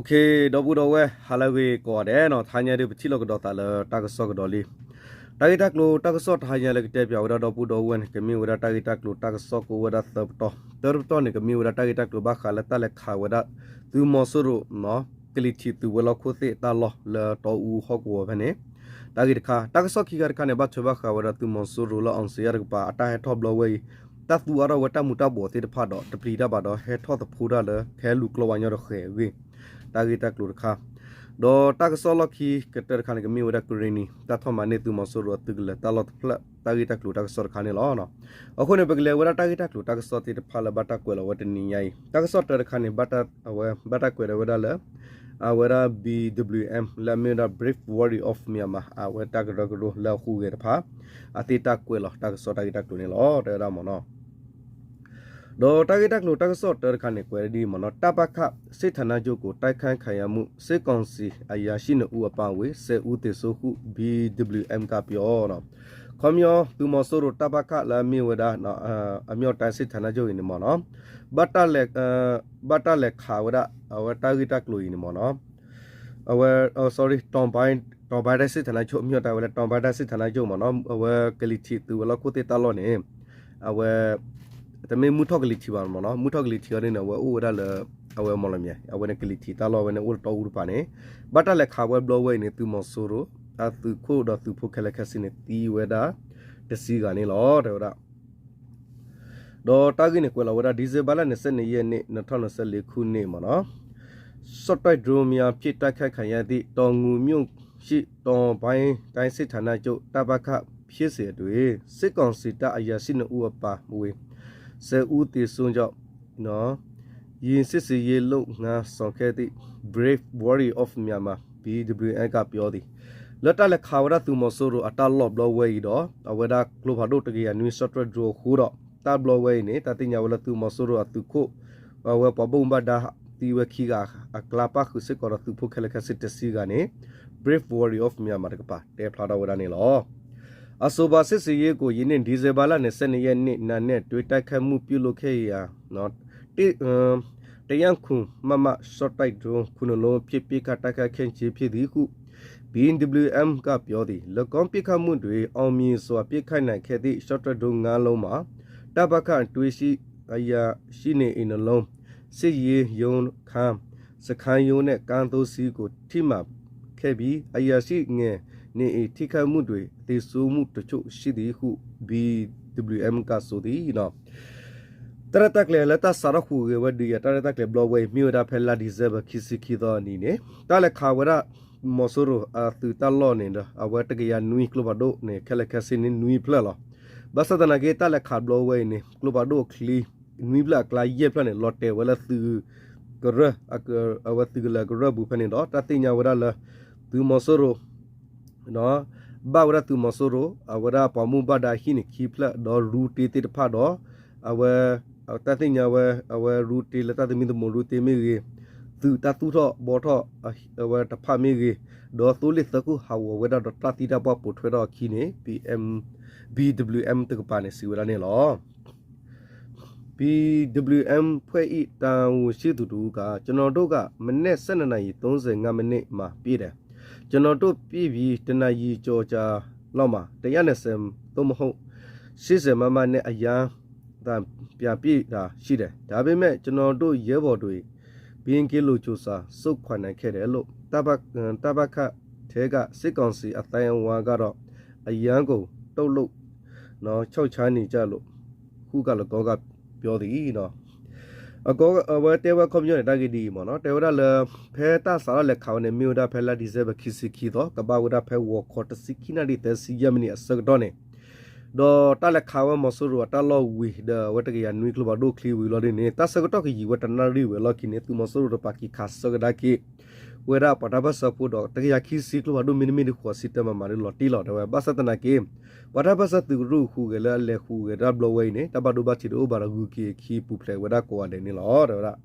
ဒီပုၢ်ဒီဝဲၢ် ဟါလၢအဂ့ၤကိးဂၤဒဲးနီၤ, တဟါညါဒုး ပထံၣ်လိာ်ကဒီးသးလၢတၢ်ကစီၣ်ကဒီးလံ. တၢ်ဂ့ၢ်တၢ်ကျိၤတၢ်ကစီၣ်တဟါညါလၢကတဲပၠးဝဲဒၣ်ဒီပုၢ်ဒီဝဲၢ်န့ၣ် ကမ့ၢ်ဝဲဒၣ်တၢ်ဂ့ၢ်တၢ်ကျိၤတၢ်ကစီၣ်ကအိၣ်ဝဲဒၣ်သၢပတီၢ်, တၢတပတီၢ်န့ၣ် ကမ့ၢ်ဝဲဒၣ်တၢ်ဂ့ၢ်တၢ်ကျိၤဘၣ်ဃးလၢတၢ်လဲၤခးဝဲဒၣ် သုးမီၤစိရိၤ ကလံၤထံးသုးဝဲၤလီၢ်ခိၣ်သ့ၣ်အတၢ်လီၢ်လၢတီအူဟီၣ်ကဝီၤဖဲန့ၣ် တၢ်ဂ့ၢ်တခါ, တၢ်ကစီၣ်ခံခါတခါန့ၣ် ဘၣ်ထွဲဘၣ်ဃးဝဲဒၣ်သုးမီၤစိရိၤလၢ အောင်ဇေယျ တကပၤ အတၢ်ဟဲထီၣ်ဘျီဝဲအံၤ တၢ်သူအါထီၣ်ဝဲတၢ်မူၤတၢ်ဘှီးသ့ၣ်တဖၣ်ဒီး တပျံၤတၢ်ဘၣ်ဒီး ဟဲထီၣ်သဖှိတၢ်လၢ ကဟဲလူၤကျိဝဲညီဒီးဃဲၤအဂ့ၢ်, တၢ်ဂ့ၢ်တၢ်ကျိၤတခါ, ဒီးတၢ်ကစီၣ်လီၢ်ခံကတၢၢ်တခါန့ၣ် ကမ့ၢ်ဝဲဒၣ်ကရ့ၣ်နံၤ တၢ်ထီၣ်မၤန့ၢ်သုးမီၤစိရိၤအသုးကလၢၤတၢ်လီၢ်တဖျၢၣ် တၢ်ဂ့ၢ်တၢ်ကျိၤတၢ်ကစီၣ်တခါန့ၣ်လီၤ. အဃိန့ၣ် ပကလဲၤဝဲဒၣ်တၢ်ဂ့ၢ်တၢ်ကျိၤတၢ်ကစီၣ်သ့ၣ်တဖၣ်လၢဘၣ်တၢ်ကွဲးလီၤဝဲတနံၤညါအံၤ, တၢ်ကစီၣ်တၢတခါန့ၣ် အဝဲဘၣ်တၢ်ကွဲးလီၤဝဲဒၣ်လၢ အဝဲဒၣ် ဘီဒဘျံၣ်အၣ် လၢအမ့ၢ်ဝဲဒၣ် Brave Warrior of Myanmar အဝဲတၢ်ကရၢကရိလၢအဟူးဂဲၤတဖၣ် အသ့ၣ်တၢ်ကွဲးလီၤတၢ်ကစီၣ်တၢ်ဂ့ၢ်တၢ်ကျိၤန့ၣ်လီၤ တဲဝဲဒၣ်မ့ၢ်နီၤ. ဒီးတၢ်ဂ့ၢ်တၢ်ကျိၤတၢ်ကစီၣ်တၢတခါန့ၣ် ကွဲးဒ်အံၤမ့ၢ်နီၤ, တပ်မတော် စစ်ဌာနချုပ်ကို တိုက်ခိုက်ခံရမှု စစ်ကောင်စီအရာရှိနှစ်ဦးအပါအဝင် ဆယ်ဦးသေဆုံးဟု ဘီဒဘျံၣ်အၣ်ကပြော ခီပညီ သုးမီၤစိရိၤ တပ်မတော် လၢအမ့ၢ်ဝဲဒၣ် အမ့ၢ်တၢ် စစ်ဌာနချုပ် အံၤန့ၣ်မ့ၢ်နီၤ, ဘၣ်တၢ်လဲၤခးဝဲဒၣ် အဝဲတၢ်ဂ့ၢ်တၢ်ကျိၤအံၤန့ၣ်မ့ၢ်နီၤ, အဝဲ sorry တောင်ပိုင်းတိုင်းစစ်ဌာနချုပ် အမ့ၢ်တၢ်ဝဲလၢ တောင်ပိုင်းတိုင်းစစ်ဌာနချုပ် မ့ၢ်နီၤ, အဝဲကလံၤထံးသုးဝဲၤလီၢ်ခိၣ်သ့ၣ်တၢ်လီၢ်န့ၣ် အဝဲ တမ့ၢ်မုၢ်ထီၣ်ကလံၤထံးဘၣ်မ့ၢ်နီၤ, မုၢ်ထီၣ်ကလံၤထံးအီၤဒ်န့ၣ် အဝဲအိၣ်ဝဲဒၣ်လၢ အဝဲမီၢ်လမၠဲၣ် အဝဲန့ၣ်ကလံၤထံးတၢ်လီၢ်ဝဲန့ၣ်အိၣ်လၢတီအူတပၤန့ၣ်, ဘၣ်တၢ်လဲၤခးဝဲဘျီဝဲအံၤန့ၣ် သုးမီၤစိရိၤ အသုးခိၣ်ဒီးသုးဖိခဲလၢာ်ခဲဆ့န့ၣ် သံဝဲဒၣ် တဆံဂၤန့ၣ်လီၤ တဲဝဲဒၣ် ဒီးတၢ်ဂ့ၢ်န့ၣ်ကွဲးလီၤဝဲဒၣ် ဒီဇင်ဘာလ နှစ်ဆယ့်နှစ်ရက်နေ့ နှစ်ထောင့်နှစ်ဆယ့်လေးခုနှစ် မ့ၢ်နီၤ, ရှော့တိုက်ဒရုန်းများဖြင့် တိုက်ခိုက်ခံရသည့် တောင်ငူမြို့ရှိ တောင်ပိုင်းတိုင်းစစ်ဌာနချုပ် တပ်မတော် ဖြစ်စဉ်အတွင်း စစ်ကောင်စီတပ်အရာရှိနှစ်ဦးအပါအဝင် ဆယ်ဦးသေဆုံးကြောင်း ယာဉ်စစ်ဆင်ရေးလုပ်ငန်းဆောင်ခဲ့သည့် Brave Warrior of Myanmar ဘီဒဘျံၣ်အၣ်ကပြော လၢတၢ်လဲၤခးဝဲဒၣ်သုးမီၤစိရိၤအတၢ်လီၢ်ဘျီဝဲအံၤဒီး အဝဲဒၣ်ကျိဖးဒိၣ်တကယၤနွံ ရှော့တိုက်ဒရုန်း အဃိဒီး တၢ်ဘျီဝဲအံၤန့ၣ် တၢ်သ့ၣ်ညါဝဲလၢသုးမီၤစိရိၤအသုးခိၣ် အဝဲပှၤဘၣ်မူဘၣ်ဒါသံဝဲခံဂၤအကျါ ပၣ်ဃုာ်စ့ၢ်ကီးဒီးသုးဖိခဲလၢာ်ခဲဆ့တဆံဂၤန့ၣ် Brave Warrior of Myanmar တကပၤတဲဖျါထီၣ်ဝဲဒၣ်န့ၣ်လီၤ. အဆိုပါစစ်ဆင်ရေးကို ယနေ့ ဒီဇင်ဘာလ နှစ်ဆယ့်နှစ်ရက်နေ့ နံနက်တွင် တိုက်ခိုက်မှု ပြုလုပ်ခဲ့ရာ တ တယၣ်ခု မမ ရှော့တိုက်ဒရုန်း ခုနစ်လုံးဖြင့် ပစ်ခတ်တိုက်ခိုက်ခဲ့ခြင်းဖြစ်သည်ဟု ဘီဒဘျံၣ်အၣ်ကပြောသည်. ၎င်းပစ်ခတ်မှုတွင် အောင်မြင်စွာ ပစ်ခတ်နိုင်ခဲ့သည့် ရှော့တိုက်ဒရုန်း ငါးလုံးမှာ တပ်မတော် အတွင်းရှိ အရာရှိနေအိမ်နှစ်လုံး၊ စစ်ရေးရုံးခန်း၊ စခန်းရုံးနှင့် ကားသုံးစီးကို ထိမှန်ခဲ့ပြီး အရာရှိငယ်နေအိမ် ထိခိုက်မှုတွင် သေဆုံးမှုတချို့ ရှိသည်ဟု ဘီဒဘျံၣ်အၣ်ကဆိုသည် တၢ်ရဲၣ်တၢ်ကျဲၤလၢတၢ်စးထီၣ်ဟူးဂဲၤဝဲဒုးယၤ တၢ်ရဲၣ်တၢ်ကျဲၤဘျီဝဲအံၤ မ့ၢ်ဝဲဒၣ်ဖဲလါ December ခံဆံခံသီအနံၤန့ၣ် တၢ်လဲၤခးဝဲဒၣ် မီၤစိရိၤအသုးတၢ်လီၢ်န့ၣ်ဒီး အဝဲတကယၤနွံကျိဖးဒိၣ်န့ၣ် ခဲလၢာ်ခဲဆ့န့ၣ် နွံဖျၢၣ်လီၤ. ဘၣ်ဆၣ်သနာ်က့ တၢ်လဲၤခးဘျီဝဲအံၤန့ၣ် ကျိဖးဒိၣ်အချံ နွံဖျၢၣ်အကျါယဲၢ်ဖျၢၣ်န့ၣ် လီၤတဲာ်ဝဲလၢသုးကရၢ အဝဲသုးကလၢၤကရၢပူၤဖဲန့ၣ်ဒီး တၢ်သ့ၣ်ညါဝဲဒၣ်လၢ သုးမီၤစိရိၤ ဘၣ်ဝဲဒၣ်သုးမီၤစိရိၤ အဝဲဒၣ်ပှၤဘၣ်မူဘၣ်ဒါဟံၣ်န့ၣ်ခံဖျၢၣ် ဒီးရူတ့သ့ၣ်တဖၣ်ဒီး အဝဲ တၢ်သ့ၣ်ညါဝဲ အဝဲရူတ့လၢတၢ်သမံသမိးရူတ့မ့ၢ်ဂ့ၤ, သုးတၢ်သူၣ်ထီၣ်ဘှီထီၣ် အဝဲတဖၣ်မ့ၢ်ဂ့ၤ, ဒီးသိလ့ၣ်သၢခိၣ်ဟးဂီၤဝဲဒၣ်ဒီးတၢ်သံတၢ်ပှၢ်ပိာ်ထွဲထီၣ်အခံန့ၣ် ဘီဒဘျံၣ်အၣ်တကပၤန့ၣ် စံးဝဲဒၣ်န့ၣ်လီၤ. ဘီဒဘျံၣ်အၣ်အဖွဲ့၏ တာဝန်ရှိသူတစ်ဦးက ကျွန်တော်တို့က မနက်ဆယ့်နှစ်နာရီ သုံးဆယ့်ငါးမိနစ်မှာ ပစ်တယ်။ ကျွန်တော်တို့ ပစ်ပြီး တစ်နာရီကျော်ကြာလောက်မှာ တစ်ရာနှစ်ဆယ် သို့မဟုတ် ရှစ်ဆယ်မမ နဲ့ အရမ်းသံ ပြန်ပစ်တာ ရှိတယ်။ ဒါပေမဲ့ ကျွန်တော်တို့ ရဲဘော်တွေ ဘီကီလိုင်စာ ဆုတ်ခွာနိုင်ခဲ့တယ်လို့ တပ်ဖ တပ်ဖ ထဲက စစ်ကောင်စီ အသိုင်းအဝိုင်းကတော့ အရမ်းကို တုန်လှုပ် ခြောက်ခြားနေကြလို့ ဟုက ၎င်းက ပြောသည် အဝဲတဲဝဲခီပညီန့ၣ် တၢ်ဂ့ၢ်ဒ်အံၤမ့ၢ်နီၤ, တဲဝဲဒၣ်လၢ ဖဲတၢ်စးထီၣ်လဲၤခးဝဲန့ၣ် မ့ၢ်ဝဲဒၣ်ဖဲလါ December ခံဆံခံသီ ကဘၣ်ဝဲဒၣ်ဖဲဂီၤခီ တဆံခံနၣ်ရံၣ် သၢဆံယဲၢ်မံးနံးအဆၢကတီၢ်န့ၣ် ဒီးတၢ်လဲၤခးဝဲမီၤစိရိၤအတၢ်လီၢ်ဝံၤ ဒီးအဝဲတကယၤနွံကျိဖးဒိၣ်ချံဝံၤလီၤဒ်န့ၣ် တၢ်ဆၢကတီၢ်ကယံာ်ဝဲတနၣ်ရံၣ်ဝဲလီၢ်ခံန့ၣ် သုးမီၤစိရိၤတကပၤက့ၤခးဆၢကဒါက့ၤ ဝဲဒၣ်ပှၤတၢ်ပၢၢ်ဆၢဖိဒီး တကယၤခံဆံကျိဖးဒိၣ်မ့တမ့ၢ်ဒ်ဃိးဆံတၢမၤမၤဒ်လီၤတံၢ်လီၤ တဲဝဲ ဘၣ်ဆၣ်သနာ်က့ ပှၤတၢ်ပၢၢ်ဆၢသုးကရူၢ်ဟူးဂဲၤလၢအလဲၤဟူးဂဲၤတၢ်ဘျီဝဲအံၤန့ၣ် တၢ်ဘၣ်ဒိဘၣ်ထံးတအိၣ်ဘၣ်ဒီး ဂုၤက့ၤအခံပူၤဖျဲးဝဲဒၣ်ကိးဂၤဒဲးန့ၣ်လီၤ တဲဝဲဒၣ်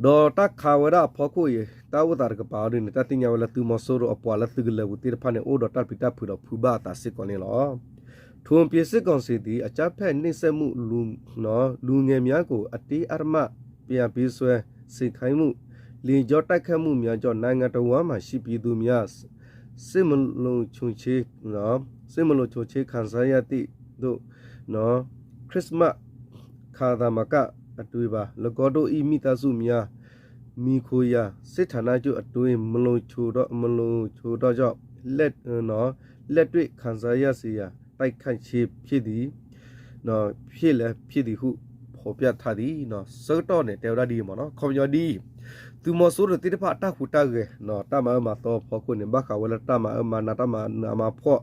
ဒီးတၢ်ခးဝဲဒၣ်အဖီခိၣ်အံၤ တၢ်အိၣ်သးတကပၤအီၤဒ်န့ၣ် တၢ်သ့ၣ်ညါဝဲလၢသုးမီၤစိရိၤအပှၤလၢသုးကလၢၤပူၤသ့ၣ်တဖၣ်န့ၣ် အိၣ်ဒီးတၢ်ပျံၤတၢ်ဖုးဒီးဖုးဘၣ်အသးစ့ၢ်ကီးန့ၣ်လီၤ. ထိုင်ပြင်စစ်ကောင်စီသည် အကြမ်းဖက်နှိပ်စက်မှု လူငယ်များကို အတင်းအဓမ္မ ပြန်ပေးဆွဲစေခိုင်းမှု လေကြောင်းတိုက်ခိုက်မှုများကြောင့် နိုင်ငံတော် မှာရှိနေသူများ စိတ်မလုံခြုံစိတ် စိတ်မလုံခြုံစိတ်ခံစားရသည့်သို့ ခရစ်စမတ်ခါသာမက အတွေ့ပါ ၎င်းတို့၏ မိသားစုများ မှီခိုရာ စစ်ဌာနချုပ်အတွင်း မလုံခြုံတော့ မလုံခြုံတော့ကြောင့် လက် လက်တွေ့ခံစားရစေရန် တိုက်ခိုက်ခြင်းဖြစ်သည် ဖြစ်လျက်ဖြစ်သည်ဟု ဖော်ပြထားသည် ဆၢကတီၢ်န့ၣ် တဲဝဲဒၣ်ဒ်အံၤမ့ၢ်နီၤ ခီပညီဒ်အံၤ သုးမီၤစိရိၤသ့ၣ်တဖၣ်အတၢ်ဟူးတၢ်ဂဲၤ တၢ်မၤအၢမၤသီအဖီခိၣ်န့ၣ် ဘၣ်ဃးဝဲလၢတၢ်မၤအၢမၤနး တၢ်မၤနးမၤဖှီၣ်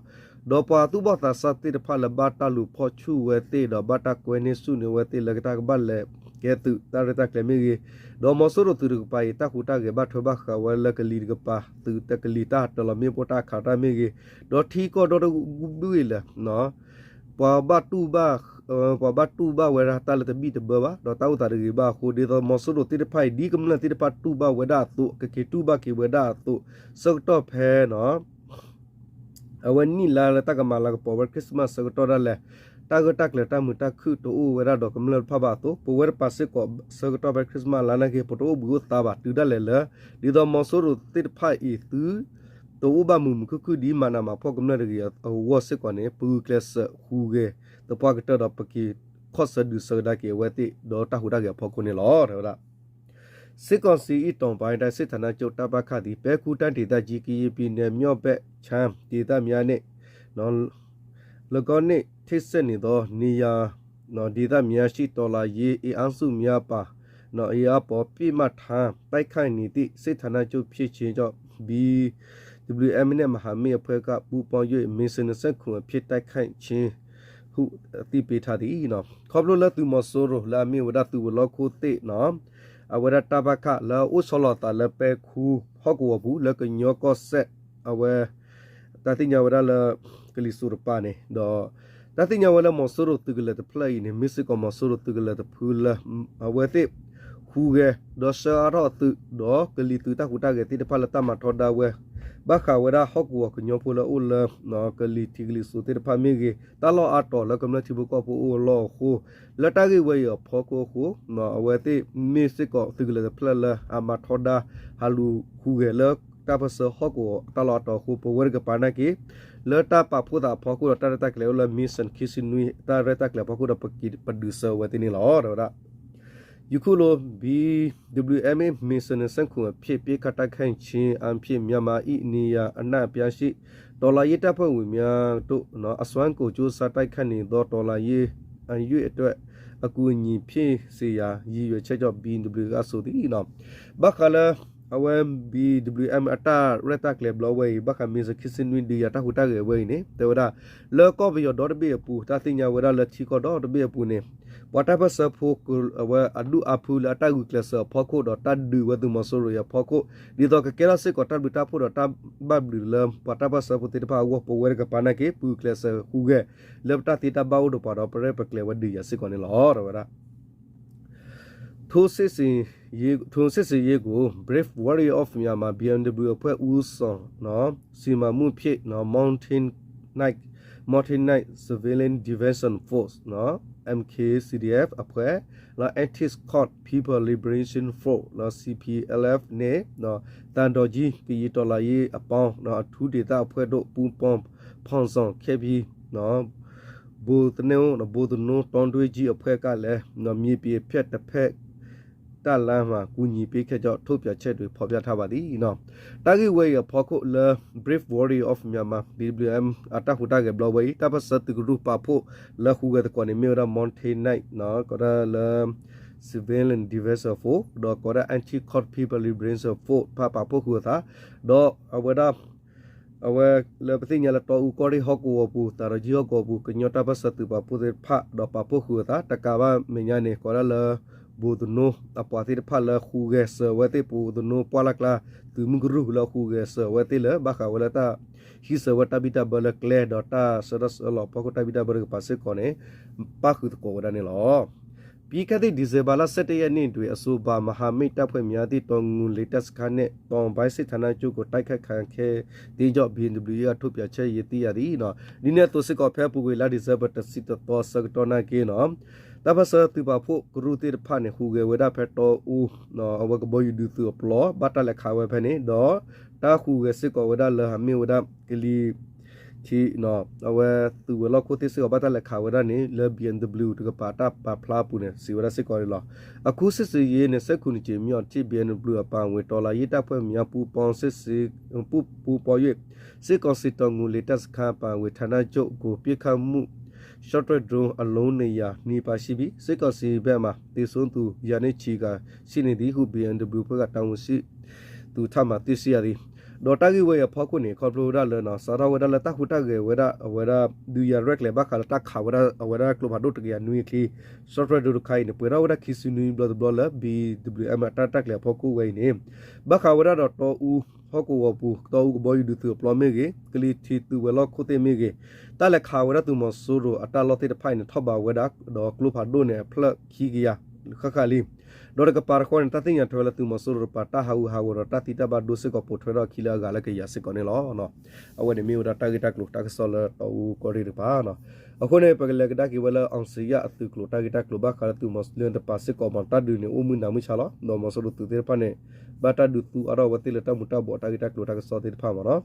ဒီးပှၤသူၣ်ဘီၣ်သးစၢ်သ့ၣ်တဖၣ်လၢဘၣ်တၢ်လူၤဖီၣ်ဆူၣ်ဝဲသ့ၣ် ဒီးဘၣ်တၢ်ကွဲန့ၢ်ဆူၣ်န့ၢ်ဝဲသ့ၣ်လၢတၢ်ကဘၣ်လဲၤကဲသုးတၢ်ရဲၣ်တၢ်ကျဲၤမ့ၢ်ဂ့ၤ, ဒီးမီၤစိရိၤသုးတကပၤအံၤ တၢ်ဟူးတၢ်ဂဲၤဘၣ်ထွဲဘၣ်ဃးဝဲလၢကလံၤတကပၤ သုးတကလံၤတၢ်တလီၤမ့ၣ်ပိၢ်တၢ်ခးတၢ်မ့ၢ်ဂ့ၤ, ဒီးထံကီၢ်ဒီတဘ့ၣ်လၢ ပှၤဘၣ်တူၢ်ဘၣ် ပှၤဘၣ်တူၢ်ဘၣ်ဝဲဒၣ်တၢ်လၢတဘံၣ်တဘၢဘၣ် ဒီးတၢ်အိၣ်သးတဂ့ၤဘၣ်အဃိ ဒ်သိးမီၤစိရိၤသ့ၣ်တဖၣ်အံၤ ဒ်ကမျၢၢ်သ့ၣ်တဖၣ်တူၢ်ဘၣ်ဝဲဒၣ်အသိး ကက့ၤတူၢ်ဘၣ်က့ၤဝဲဒၣ်အသိး ဆၢကတီၢ်ဖဲ အဝဲနံၣ်လါလၢတၢ်ကမၤလၤကပီၤဝဲ Christmas ဆၢကတီၢ်ဒၣ်လဲာ် တၢ်ဂၢၢ်တၢ်ကျၢၤတၢ်မုာ်တၢ်ခုၣ်တအိၣ်ဝဲဒၣ်ဒီးကမျၢၢ်တဖၣ်ဘၣ်အသိး ပဝဲတပၤစ့ၢ်ကီးဆၢကတီၢ်ဖဲ Christmas လါနာ်က့ ပတအိၣ်ဘှံးအိၣ်သါဘၣ် တုၤဒၣ်လဲာ်လၢ ဒ်သိးမီၤစိရိၤသ့ၣ်တဖၣ်အံၤသု တအိၣ်ဘၣ်မုာ်မုာ်ခုၣ်ခုၣ်ဒ်မၤနးမၤဖှီၣ်ကမျၢၢ်တဂ့ၤအဂီၢ်စ့ၢ်ကီးန့ၣ် ပဂုာ်ကျဲးစၢးဟူးဂဲၤသပှၢ်ကတၢၢ်ဒီးပက့ၤခီၣ်ဆၢဒုးဆၢကဒါက့ၤအဝဲသ့ၣ်ဒီးတၢ်ဟူးတၢ်ဂဲၤအဖီခိၣ်န့ၣ်လီၤ တဲဝဲဒၣ် စစ်ကောင်စီ၏ တောင်ပိုင်းတိုင်းစစ်ဌာနချုပ် တပ်ပါခ သည် ပဲခူးတိုင်းဒေသကြီး ကရင်ပြည်နယ် မြောက်ဘက်ခြမ်း ဒေသများနှင့် လကော်နှင့် ထိစပ်နေသော နေရာ ဒေသများရှိ တော်လှန်ရေးအင်အားစုများပါ အင်အားပေါ် ပစ်မှတ်ထား တိုက်ခိုက်နေသည့် စစ်ဌာနချုပ်ဖြစ်ခြင်းကြောင့် ဘီ ဒဘလျူအမ် နှင့် မဟာမိတ်အဖွဲ့က ပူးပေါင်း၍ မစ်ရှင်နှစ်ဆယ့်ခုနှစ် အဖြစ် တိုက်ခိုက်ခြင်းဟု အသိပေးထားသည် ခီဖျိလၢသုးမီၤစိရိၤလၢအမ့ၢ်ဝဲဒၣ်သုးဝဲၤလီၢ်ခိၣ်သ့ၣ် အဝဲဒၣ် တပ်ပါခ လၢအအိၣ်ဆီလီၤအသးလၢပဲခူဟီၣ်ကဝီၤပူၤ လၢကညီကီၢ်စဲၣ် အဝဲ တၢ်သ့ၣ်ညါဝဲဒၣ်လၢ ကလံၤစိးတကပၤန့ၣ် ဒီး တၢ်သ့ၣ်ညါဝဲလၢမီၤစိရိၤသုးကလၢၤတဖျၢၣ်အံၤန့ၣ် မ့ၢ်စ့ၢ်ကီးမီၤစိရိၤသုးကလၢၤတဖုလၢ အဝဲသ့ၣ် ဟူးဂဲၤ ဒီးဆှၢအါထီၣ်အသုး ဒီးကလံၤသုးတၢ်ဟူးတၢ်ဂဲၤသ့ၣ်တဖၣ်လၢတၢ်မၤထီဒါဝဲ ဘၣ်ဃးဝဲဒၣ်ဟီၣ်ကဝီၤကညီဖိလၢအအိၣ်လၢ ကလံၤထံးကလံၤစိးသ့ၣ်တဖၣ်မ့ၢ်ဂ့ၤ တၢ်လီၢ်အါတီၤလၢကမျၢၢ်ထံဖိကီၢ်ဖိအိၣ်အလီၢ်အဃိ လၢတၢ်ဂ့ၢ်ဝဲအံၤအဖီခိၣ်အဃိ အဝဲသ့ၣ်မ့ၢ်စ့ၢ်ကီးသုးကလၢၤတဖျၢၣ်လၢအမၤထီဒါ ဟးလူၤဟူးဂဲၤလၢတၢ်ပၢၢ်ဆၢဟီၣ်ကဝီၤတၢ်လီၢ်အါတီၤအဃိ ပဝဲတကပၤနာ်က့ လၢတၢ်ပာ်ဖှိၣ်သးအဖီခိၣ်ဒီးတၢ်ရဲၣ်တၢ်ကျဲၤအိၣ်လၢ မ့ၢ်စၢၣ်ခံဆံနွံ တၢ်ရဲၣ်တၢ်ကျဲၤအဖီခိၣ်ဒီး ပက့ၤပဒုးဆၢအဝဲသ့ၣ်န့ၣ်လီၤ တဲဝဲဒၣ် ယခုလို ဘီဒဘလျူအမ် မစ်ရှင်နှစ်ဆယ့်ခုနှစ် အဖြစ် ပစ်ခတ်တိုက်ခိုက်ခြင်းအားဖြင့် မြန်မာ၏နေရာအနှံ့အပြားရှိ တော်လှန်ရေးတပ်ဖွဲ့ဝင်များတို့ အစွမ်းကုန်ကြိုးစားတိုက်ခိုက်နေသော တော်လှန်ရေးအရွေ့အတွက် အကူအညီဖြစ်စေရန် ရည်ရွယ်ချက်ကြောင့် ဘီဒဘလျူက အဆိုသည် ဘၣ်ဃးလၢ အဝဲ ဘီဒဘလျူအမ် အတၢ်ရဲၣ်တၢ်ကျဲၤဘျီဝဲအံၤ ဘၣ်ဃး မ့ၢ်စၢၣ်ခံဆံနွံ ဒုးယၤတၢ်ဟူးတၢ်ဂဲၤဝဲအံၤန့ၣ် တဲဝဲဒၣ် လၢကီၢ်ပယီၤဒီတဘ့ၣ်အပူၤ တၢ်သ့ၣ်ညါဝဲဒၣ်လၢထံကီၢ်ဒီတဘ့ၣ်အပူၤန့ၣ် ပှၤတၢ်ပၢၢ်ဆၢဖိ အဝဲအဒူၣ်အါဖုလၢအတၢ်ဂုာ်ကျဲးစၢးအဖီခိၣ်ဒီးတၢ်ဒုးဝဲသုးမီၤစိရိၤအံၤအဖီခိၣ် ဒ်သိးကကဲထီၣ်စ့ၢ်ကီးတၢ်ဘျုးတၢ်ဖှိၣ်ဒီးတၢ်ဘၣ်ဘျုးလၢပှၤတၢ်ပၢၢ်ဆၢဖိသ့ၣ်တဖၣ်အဂီၢ် ပဝဲတကပၤနာ်က့ ပဂုာ်ကျဲးစၢးဟူးဂဲၤ လၢပတၢ်သ့တၢ်ဘၣ်အိၣ်ဒီးပှၤဒီးပရဲၣ်ပကျဲၤဝဲဒုးယၤစ့ၢ်ကီးန့ၣ်လီၤ တဲဝဲဒၣ် ထိုးစစ်ဆင်ရေး ထိုးစစ်ဆင်ရေးကို Brave Warrior of Myanmar ဘီအမ်ဒဘလျူအဖွဲ့ဦးဆောင် စီမံမှုဖြင့် Mountain Knight Mountain Knight Civilian Defense Force MKCDF အဖွဲ့ Anti Kachin People Liberation Force CPLF နှင့် သံတောင်ကြီး ကရင်တော်လှန်ရေးအပေါင်း အထူးဒေသအဖွဲ့တို့ ပူးပေါင်းဖော်ဆောင်ခဲ့ပြီး ဗိုလ်သနူ ဗိုလ်သနူ တောင်တွင်းကြီးအဖွဲ့ကလည်း မြေပြင်ဖြတ်တစ်ဖက် တပ်လမ်းမှာ ကူညီပေးခဲ့ကြောင်း ထုတ်ပြန်ချက်တွင် ဖော်ပြထားပါသည် တၢ်ဂ့ၢ်ဝဲအံၤအဖီခိၣ်လၢ Brave Warrior of Myanmar BWM အတၢ်ဟူးတၢ်ဂဲၤဘျီဝဲအံၤ တၢ်ပၢၢ်ဆၢသုးကရူၢ်ပာ်ဖှိၣ်လၢဟူးဂဲၤသကိးန့ၣ် မ့ၢ်ဝဲဒၣ် Mountain Knight ကိးဒၣ်လၢ Civilian Defense Force ဒီးကိးဒၣ် Anti Kachin People Liberation Force တဖၣ်ပာ်ဖှိၣ်ဃုာ်အသး ဒီးအဝဲဒၣ် အဝဲလၢပသ့ၣ်ညါလၢတီအူကီၢ်ရ့ၣ်ဟီၣ်ကဝီၤပူၤ သံတောင်ကြီးဟီၣ်ကဝီၤပူၤ ကညီတၢ်ပၢၢ်ဆၢသုးပာ်ဖှိၣ်သ့ၣ်တဖၣ် ဒီးပာ်ဖှိၣ်ဃုာ်အသး တကးဘၣ်မဲာ်ညါန့ၣ် ကိးဒၣ်လၢ ဗိုလ်သနူ အပှၤသ့ၣ်တဖၣ်လၢဟူးဂဲၤစၢၤအဝဲသ့ၣ် ဗိုလ်သနူပှၢ်လၢ်ကျါ သုးမုၢ်ကရူၢ်လၢဟူးဂဲၤစၢၤအဝဲသ့ၣ်လၢ ဘၣ်ဃးဝဲလၢတၢ်ဟံးစၢၤဝဲတၢ်ဘံၣ်တၢ်ဘၢလၢကျဲ ဒီးတၢ်ဆှၢထီၣ်ဆှၢလီၤအဖီခိၣ်တၢ်ဘံၣ်တၢ်ဘၢတကပၤစ့ၢ်ကီးန့ၣ် ပၣ်ဃုာ်သကိးဝဲဒၣ်န့ၣ်လီၤ. ပြီးခဲ့သည့် ဒီဇင်ဘာလ ဆယ့်တစ်ရက်နေ့တွင် အဆိုပါ မဟာမိတ်တပ်ဖွဲ့များသည့် တောင်ငူလေတပ်စခန်းနှင့် တောင်ပိုင်းစစ်ဌာနချုပ်ကို တိုက်ခိုက်ခံခဲ့သည့်ကြောင့် ဘီအမ်ဒဘလျူအမ် ထုတ်ပြန်ချက်အရ သိရသည် ဒ်န့ၣ်အသိးစ့ၢ်ကီး ဖဲအပူၤကွံာ်လါဒံၣ်စဲဘၢၣ် တဆံတသီ ဆၢကတီၢ်နာ်က့နီၤ တၢ်ပၢၢ်ဆၢသုးပာ်ဖှိၣ်ကရူၢ်သ့ၣ်တဖၣ်န့ၣ် ဟူးဂဲၤဝဲဒၣ်ဖဲတီအူ အဝဲကဘီယူၤဒုးသုးအပျီ ဘၣ်တၢ်လဲၤခးဝဲဖဲန့ၣ် ဒီးတၢ်ဟူးဂဲၤစ့ၢ်ကီးဝဲဒၣ်လၢအမ့ၢ်ဝဲဒၣ် ကလံၤ ထံ အဝဲသုးဝဲၤလီၢ်ခိၣ်သ့ၣ်စ့ၢ်ကီး ဘၣ်တၢ်လဲၤခးဝဲဒၣ်န့ၣ် လၢ ဘီအၣ်ဒဘျုး တကပၤတၢ်ပာ်ဖျါအပူၤန့ၣ် စံးဝဲဒၣ်စ့ၢ်ကီးန့ၣ်လီၤ. အခုစစ်ဆင်ရေးနဲ့ စစ်ကူညီညီ မ့ၢ်အီၤထံး ဘီအၣ်ဒဘျုး အပါအဝင် တော်လှန်ရေးတပ်ဖွဲ့များ ပူးပေါင်းစစ်ဆင် ပူးပေါင်း၍ စစ်ကောင်စီ တောင်ငူလေတပ်စခန်း အပါအဝင် ဌာနချုပ်ကို ပစ်ခတ်မှု ရှော့တိုက်ဒရုန်း အလုံး နှစ်ရာနီးပါးရှိပြီး စစ်ကောင်စီဘက်မှ သေဆုံးသူ ရာနဲ့ချီကာ ရှိနေသည်ဟု ဘီအၣ်ဒဘျုး အဖွဲ့က တာဝန်ရှိသူထံမှ သိရှိရသည်. ဒီးတၢ်ဂ့ၢ်ဝဲအံၤအဖီခိၣ်န့ၣ် ခီဖျိဝဲဒၣ်လၢ စးထီၣ်ဝဲဒၣ်လၢတၢ်ဟူးတၢ်ဂဲၤဝဲဒၣ် အဝဲဒၣ် ဒုးယၤရဲၣ်ကျဲၤ ဘၣ်ဃးလၢတၢ်ခးဝဲဒၣ် အဝဲဒၣ်ကျိဖးဒိၣ်တကယၤနွံအချံ ရှော့တိုက်ဒရုန်းတခါအံၤန့ၣ် ပှဲၤထီၣ်ဝဲဒၣ်ခံဆံနွံဘျီတဘျီလၢ ဘီအၣ်ဒဘျုး အတၢ်ရဲၣ်တၢ်ကျဲၤအဖီခိၣ်ဝဲအံၤန့ၣ် ဘၣ်ဃးဝဲဒၣ်ဒီးတီအူ ဟီၣ်ကဝီၤပူၤ တီအူကဘီယူၤဒုးသုးအပျီမ့ၢ်ဂ့ၤ, ကလံၤထံးသုးဝဲၤလီၢ်ခိၣ်သ့ၣ်မ့ၢ်ဂ့ၤ, တၢ်လဲၤခးဝဲဒၣ်သုးမီၤစိရိၤအတၢ်လီၢ်သ့ၣ်တဖၣ်အံၤန့ၣ် ထီၣ်ဘးဝဲဒၣ် ဒီးကျိဖးဒိၣ်န့ၣ် အဖျၢၣ်ခံကယၤဃၣ်ဃၣ်လံ. ဒီးတကပၤတခီန့ၣ် တၢ်သ့ၣ်ညါထွဲလၢသုးမီၤစိရိၤတကပၤ တၢ်ဟးဂူာ်ဟးဂီၤဒီးတၢ်သံတၢ်ဘၣ်ဒိစ့ၢ်ကီး ပိာ်ထွဲထီၣ်အခံလၢအဂၤလၢကယၤစ့ၢ်ကီးန့ၣ်လီၤ. အဝဲန့ၣ်မ့ၢ်ဝဲဒၣ်တၢ်ဂ့ၢ်တၢ်ကျိၤတၢ်ကစီၣ်လၢတီအူကီၢ်ရ့ၣ်တကပၤ အဃိန့ၣ် ပကလဲၤကဒါက့ၤဝဲလၢ အောင်ဇေယျ အသုးကျိၤတၢ်ဂ့ၢ်တၢ်ကျိၤ ဘၣ်ဃးလၢသုးမီၤစိရိၤတကပၤစ့ၢ်ကီးမး တၢ်ဒုးန့ၣ် အိၣ်မုၢ်နၤမုၢ်ဆါလီၤ. ဒီးမီၤစိရိၤသုးသ့ၣ်တဖၣ်န့ၣ် ဘၣ်တၢ်ဒုးသူအါထီၣ်အဝဲသ့ၣ်လၢတၢ်မူၤတၢ်ဘှီးတၢ်ဂ့ၢ်တၢ်ကျိၤတၢ်ကစီၣ်သ့ၣ်တဖၣ်မးနီၤ.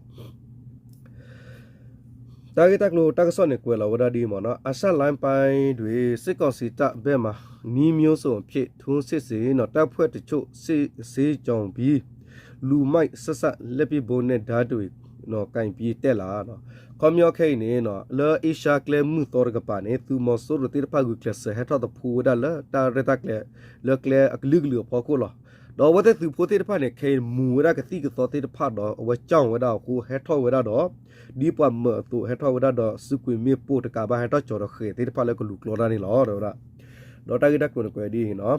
တၢ်ဂ့ၢ်တၢ်ကျိၤတၢ်ကစီၣ်န့ၣ် ကွဲးလီၤဝဲဒၣ်ဒ်အံၤမးနီၤ, အာရှလမ်းပိုင်းတွင် စစ်ကောင်စီတပ်ဘက်မှ နည်းမျိုးစုံဖြင့် ထိုးစစ်ဆင် တပ်ဖွဲ့တချို့ စစ်ကြောင်းပြီး လူမိုက်ဆက်စပ် လက်ပစ်ဗုံးနဲ့ ဓားတွေ ကိုင်ပြီး တက်လာ ခီပညီခဲအံၤန့ၣ် လၢအ့ရှါကျဲမုၢ်သီတကပၤန့ၣ် သုးမီၤစိရိၤသ့ၣ်တဖၣ်ဂုာ်ကျဲးစၢးဟဲထီၣ်သဖှိဝဲဒၣ်လၢတၢ်ရဲၣ်တၢ်ကျဲၤ လၢကျဲအကလုာ်ကလုာ်အဖီခိၣ်လီၤ. ဒီးအဝဲသ့ၣ်သုးဖိသ့ၣ်တဖၣ်န့ၣ် ခဲအံၤမူၤဝဲဒၣ်ကသံၣ်ကသီသ့ၣ်တဖၣ်ဒီး အဝဲကၠီၣ်ဝဲဒၣ်အဃိ ဟဲထီၣ်ဝဲဒၣ်ဒီး ဒ်ပှၤမၢအသိး ဟဲထီၣ်ဝဲဒၣ်ဒီး စုကွံာ်မ့ၣ်ပိၢ်တကးဘၣ် ဟဲထီၣ်ကၠီၤဒီးဃဲၤသ့ၣ်တဖၣ်လၢကလူၤကျီတၢ်န့ၣ်လီၤ တဲဝဲဒၣ်. ဒီးတၢ်ဂ့ၢ်တၢ်ကျိၤန့ၣ်ကွဲးဒ်အံၤနီၤ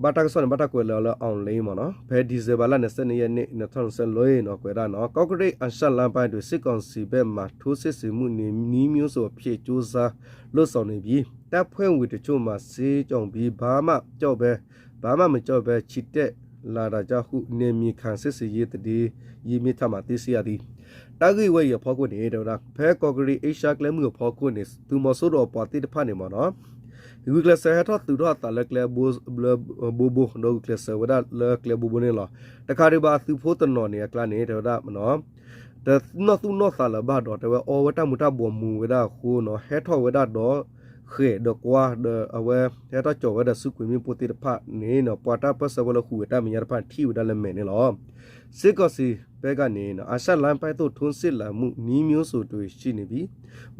ဘၣ်တၢ်ကစီၣ်န့ၣ် ဘၣ်တၢ်ကွဲးလၢအီၤလၢ online မးနီၤ, ဖဲ December လါန့ၣ် ဆယ့်နှစ်ရက်နေ့ နှစ်ထောင်နှစ်ဆယ့်လေး နီၤ ကွဲးဒၣ်နီၤ, ကော့ကရိတ် အာရှလမ်းပိုင်းတွင် စစ်ကောင်စီဘက်မှ ထိုးစစ်ဆင်မှု နည်းမျိုးစုံဖြင့် ကြိုးစားလုပ်ဆောင်နေပြီး တပ်ဖွဲ့ဝင်တချို့မှ စစ်ကြောင်းပြီး ဘာမှမကြောက်ဘဲ ဘာမှမကြောက်ဘဲ ချီတက်လာတာကြောင့်ဟု နယ်မြေခံစစ်ဆင်ရေးသတင်းရင်းမြစ်ထံမှ သိရှိရသည်. တၢ်ဂ့ၢ်ဝဲအံၤအဖီခိၣ်န့ၣ် တဲဝဲဒၣ် ဖဲကီၢ်ကရံၣ်အ့ရှါကျဲမုၢ်အဖီခိၣ်န့ၣ် သုးမီၤစိရိၤအပှၤသ့ၣ်တဖၣ်န့ၣ်မးနီၤ ဂုာ်ကျဲးစၢးဟဲထီၣ်သုးထီၣ်အသးလၢကျဲဘိဘိ ဒီးဂုာ်ကျဲးစၢးဝဲဒၣ်လၢကျဲဘိဘိန့ၣ်လီၤ. တခါဒံးဘၣ်အသုးဖိတနီၤန့ၣ်အကျါန့ၣ် တဲဝဲဒၣ် တနီၣ်သူၣ်နီၣ်သးလၢၤဘၣ်ဒီး တဲဝဲအီဝဲတၢ်မူၤတၢ်ဘှီးမူၤဝဲဒၣ်အဃိနီၤ ဟဲထီၣ်ဝဲဒၣ်ဒီး ဃဲၤဒီးကွါဒီးအဝဲ ဟဲထီၣ်ကၠီၤဝဲဒီးစုကွံာ်မ့ၣ်ပိၢ်သ့ၣ်တဖၣ်န့ၣ်နီၤ ပှၤတၢ်ပၢၢ်ဆၢဖိလၢဟူးဂဲၤတၢ်မဲာ်ညါတဖၣ်ထံၣ်ဝဲဒၣ်လၢမဲာ်န့ၣ်လီၤ. စစ်ကောင်စီဘက်ကနေ အာရှလမ်းပိုင်းသို့ ထိုးစစ်လာမှု နည်းမျိုးစုံတွင် ရှိနေပြီး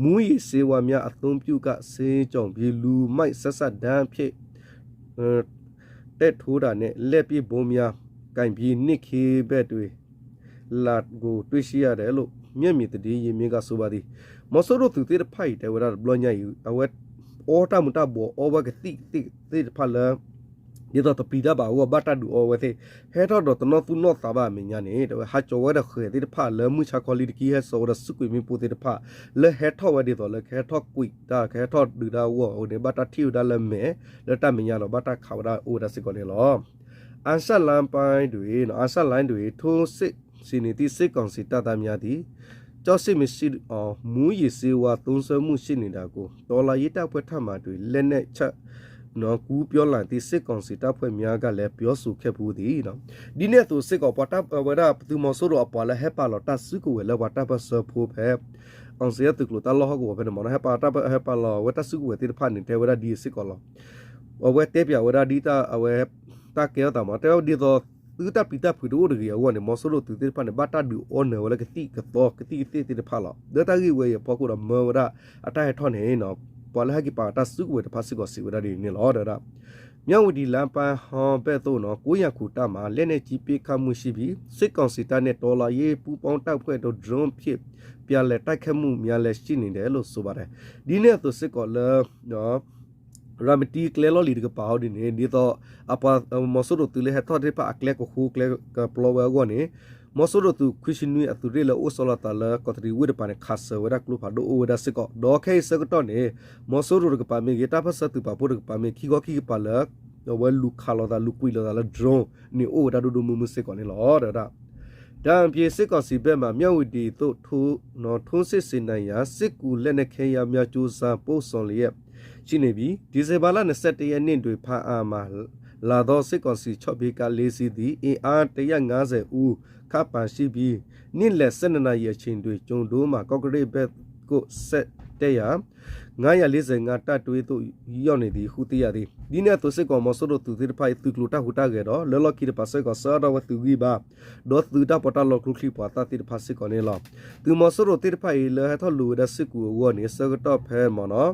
မူးယစ်ဆေးဝါးများ အသုံးပြုက စစ်ကြောင်းပြီး လူမိုက်ဆက်စပ် ဓားဖြင့် တက်ထိုးတာနဲ့ လက်ပစ်ဗုံးများ ကိုင်ပြီး နှစ်ခီဘက်တွင် လာကိုတွေ့ရှိရတယ်လို့ မျက်မြင်သတင်းရင်းမြစ်က ဆိုပါသည်. မီၤစိရိၤသုးသ့ၣ်တဖၣ်အံၤ တဲဝဲဒၣ်တဘျီညါအံၤ အဝဲအီတၢ်မူၤတၢ်ဘှီးအီဝဲကသံၣ်သ့ၣ်တဖၣ်လၢ ဒ်သိးတပျံၤတၢ်ဘၣ်အဂီၢ် ဘၣ်တၢ်ဒုးအီဝဲသ့ၣ် ဟဲထီၣ်ဒီးတနီၣ်သူၣ်နီၣ်သးဘၣ်အမဲာ်ညါန့ၣ် တဲဝဲဟးကၠီၤဝဲဒီးဃဲၤသ့ၣ်တဖၣ်လၢမုၢ်ဆါခီလံတကံၢ် ဟဲစိာ်ဝဲဒီးစုကွံာ်မ့ၣ်ပိၢ်သ့ၣ်တဖၣ် လၢဟဲထီၣ်ဝဲဒ်သိးလၢကဟဲထီၣ်ကွံာ်တၢ် ကဟဲထီၣ်ဒုးတၢ်အဂီၢ်အဃိန့ၣ် ဘၣ်တၢ်ထံၣ်ဝဲဒၣ်လၢမဲာ် လၢတၢ်မဲာ်ညါဒီးဘၣ်တၢ်ခးဝဲဒၣ်အိၣ်ဝဲဒၣ်စ့ၢ်ကီးန့ၣ်လီၤ. အာရှလမ်းပိုင်းတွင် အာရှလမ်းတွင် ထိုးစစ်ဆင်နေသည့် စစ်ကောင်စီတပ်သားများသည် ကြောက်စိတ်မရှိအောင် မူးယစ်ဆေးဝါးသုံးစွဲမှုရှိနေတာကို တော်လှန်ရေးတပ်ဖွဲ့ထံမှ လက်နက်ချကူပြောလာသည့် စစ်ကောင်စီတပ်ဖွဲ့များကလည်း ပြောဆိုခဲ့ဖူးသည် ဒ်န့ၣ်အသိးစ့ၢ်ကီး ပှၤတၢ်ဝဲဒၣ်သုးမီၤစိရိၤအပှၤလၢဟဲပာ်လီၤတၢ်စုကဝဲၤလၢပှၤတၢ်ပၢၢ်ဆၢဖိဖဲ အောင်ဇေယျသုးကျိၤတၢ်လီၢ်ဟီၣ်ကဝီၤဖဲန့ၣ်မးနီၤ ဟဲပာ်တၢ်ဟဲပာ်လီၤဝဲတၢ်စုကဝဲၤသ့ၣ်တဖၣ်န့ၣ် တဲဝဲဒၣ်ဒ်အံၤစ့ၢ်ကီးလီၤ. အဝဲတဲပၠးဝဲဒၣ်ဒ်တၢ်အဝဲ တၢ်ကဲထီၣ်သးမး တဲဝဲဒ်သိး သုတၢ်ပျံၤတၢ်ဖုးတအိၣ်တဂ့ၤအဂီၢ်န့ၣ် မီၤစိရိၤသုးသ့ၣ်တဖၣ်န့ၣ် ဘၣ်တၢ်ဒုးအီနၢၤဝဲလၢကသံၣ်ကသီ ကသံၣ်ကသ့ၣ်သ့ၣ်တဖၣ်လီၤ. လၢတၢ်ဂ့ၢ်ဝဲအံၤအဖီခိၣ်ဒီးမၢဝဲဒၣ်အတၢ်ဟဲထီၣ်န့ၣ် ပှၤလၢဟဲက့ၤပာ်တၢ်စုကဝဲၤတဖၣ်စ့ၢ်ကီးစံးဝဲဒၣ်ဒ်န့ၣ်လီၤ တဲဝဲဒၣ် မြဝတီလမ်းပိုင်းဟောင်းဘက်သို့ ကိုးရာ ခုတပ်မှ လက်နက်ကြီးပစ်ခတ်မှုရှိပြီး စစ်ကောင်စီတပ်နဲ့ တော်လှန်ရေးပူးပေါင်းတပ်ဖွဲ့တို့ ဒရုန်းဖြင့် ပြန်လည်တိုက်ခိုက်မှုများလည်း ရှိနေတယ်လို့ ဆိုပါတယ်. ဒ်န့ၣ်အသိးစ့ၢ်ကီးလၢ ရၤမတံကျဲလီၢ်လံၤတကပၤအီၤဒ်န့ၣ် ဒ်သိး အပှၤမီၤစိရိၤသုးလၢဟဲထီၣ်သ့ၣ်တဖၣ်အကျဲကဃိကျဲကပျီဝဲအဂီၢ်န့ၣ် မီၤစိရိၤသုးခွံဆံနွံအသုးရ့ၣ်လၢအိၣ်ဆီလီၤသးလၢ ကီးတရံးဝ့ၢ်တကပၤန့ၣ် ခးစၢၤဝဲဒၣ်ကျိဖးဒိၣ်အိၣ်ဝဲဒၣ်စ့ၢ်ကီး ဒီးခဲအံၤဆၢကတီၢ်န့ၣ် မီၤစိရိၤတကပၤမ့ၢ်ဂ့ၤ တၢ်ပၢၢ်ဆၢသုးပာ်ဖှိၣ်တကပၤမ့ၢ် ခံခီခံကပၤလၢ အဝဲလူၤခးလိာ်သး လူၤကွံာ်လိာ်သးလၢ drone န့ၣ်အိၣ်ဝဲဒၣ်ဒိၣ်ဒိၣ်မုၢ်မုၢ်စ့ၢ်ကီးန့ၣ်လီၤ တဲဝဲဒၣ်. ဒါအပြင် စစ်ကောင်စီဘက်မှ မြဝတီသို့ ထိုးစစ်ဆင်နိုင်ရန် စစ်ကူလက်နက်ခဲယမ်းများ ကြိုးစားပို့ဆောင်လျက် ရှိနေပြီ။ ဒီဇင်ဘာလ နှစ်ဆယ့်တစ်ရက်နေ့တွင် ဘားအံမှာ လာသောစစ်ကောင်စီချုပ်ဖေကလေးစီးသည် အင်အား တစ်ရာငါးဆယ်ဦး ခန့်ပါရှိပြီး နေ့လယ် ဆယ့်နှစ်နာရီအချိန်တွင် ကျိုဒိုးမှ ကော့ကရိတ်ဘက်သို့ ဆင်းသက်ရာ ငါးရာလေးဆယ့်ငါး တပ်တွဲသို့ ရောက်နေသည်ဟု သိရသည်။ ဒ်န့ၣ်အသိးစ့ၢ်ကီး မီၤစိရိၤသုးသ့ၣ်တဖၣ်အံၤ သုးကျိၤတၢ်ဟူးတၢ်ဂဲၤဒီး လၢလီၢ်ခံတဖၣ်စ့ၢ်ကီး ဆှၢအါထီၣ်ဝဲသုးဂံၢ်ဘါ ဒီးသုးတၢ်ပီးတၢ်လီ ကျိချံမျိာ်သၣ်သ့ၣ်တဖၣ်စ့ၢ်ကီးန့ၣ်လီၤ. သုးမီၤစိရိၤသ့ၣ်တဖၣ်အံၤ လၢဟဲထီၣ်လိာ်ဝဲဒၣ်စ့ၢ်ကီးအဂီၢ်န့ၣ် ဆၢကတီၢ်ဖဲမ့ၢ်နီၤ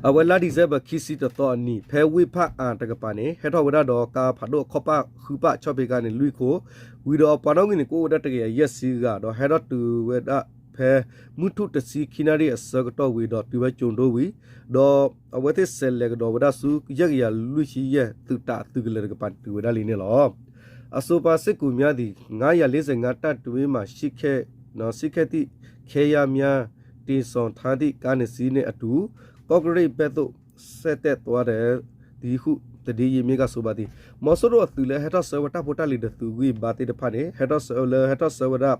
အဝဲလါဒံၣ်စဲဘၢၣ် ခံဆံတသီအနံၤ ဖဲဝ့ၢ်ဖၣ်အၣ်တကပၤန့ၣ် ဟဲထီၣ်ဝဲဒၣ်ဒီးကါဖးဒိၣ်အခီၣ်ပၣ်ဃုပၣ် ဆီၣ်ဖံးကါန့ၣ် လွံၢ်ခိၣ် ဝံၤဒီးအပှၤနီၣ်ဂံၢ်န့ၣ် ကအိၣ်ဝဲဒၣ်တကယၤယဲၢ်ဆံဂၤ ဒီးဟဲထီၣ်တုၤဝဲဒၣ်ဖဲ မုၢ်ထူၣ်တဆံခံနၣ်ရံၣ်အဆၢကတီၢ်ဝံၤဒီး တုၤဝဲကျိဒိဝံၤ ဒီးအဝဲသ့ၣ်ဆဲးလဲၤကဒီးဝဲဒၣ်ဆူ ယဲၢ်ကယၤလွံၢ်ဆံယဲၢ်သုးတၢ်အသုးကလၢၤတကပၤတုၤဝဲဒၣ်လံန့ၣ်လီၤ. အဆိုပါစစ်ကူများသည် ငါးရာလေးဆယ့်ငါး တပ်တွဲမှ ရှေ့က ရှေ့ကထီၣ်ခဲယမ်းများ တင်ဆောင်ထားသည့် ကားနှစ်စီးနှင့်အတူ ကော့ကရိတ်ဘက်သို့ ဆင်းသက်သွားသည်ဟု သတင်းရင်းမြစ်က ဆိုပါသည်. မီၤစိရိၤအသုးလၢဟဲထီၣ်ဆှၢဝဲတၢ်ဖိတၢ်လံၤဒီးသုးဂံၢ်ဘါသ့ၣ်တဖၣ်န့ၣ် ဟဲထီၣ်ဆှၢလၢဟဲထီၣ်ဆှၢဝဲဒၣ်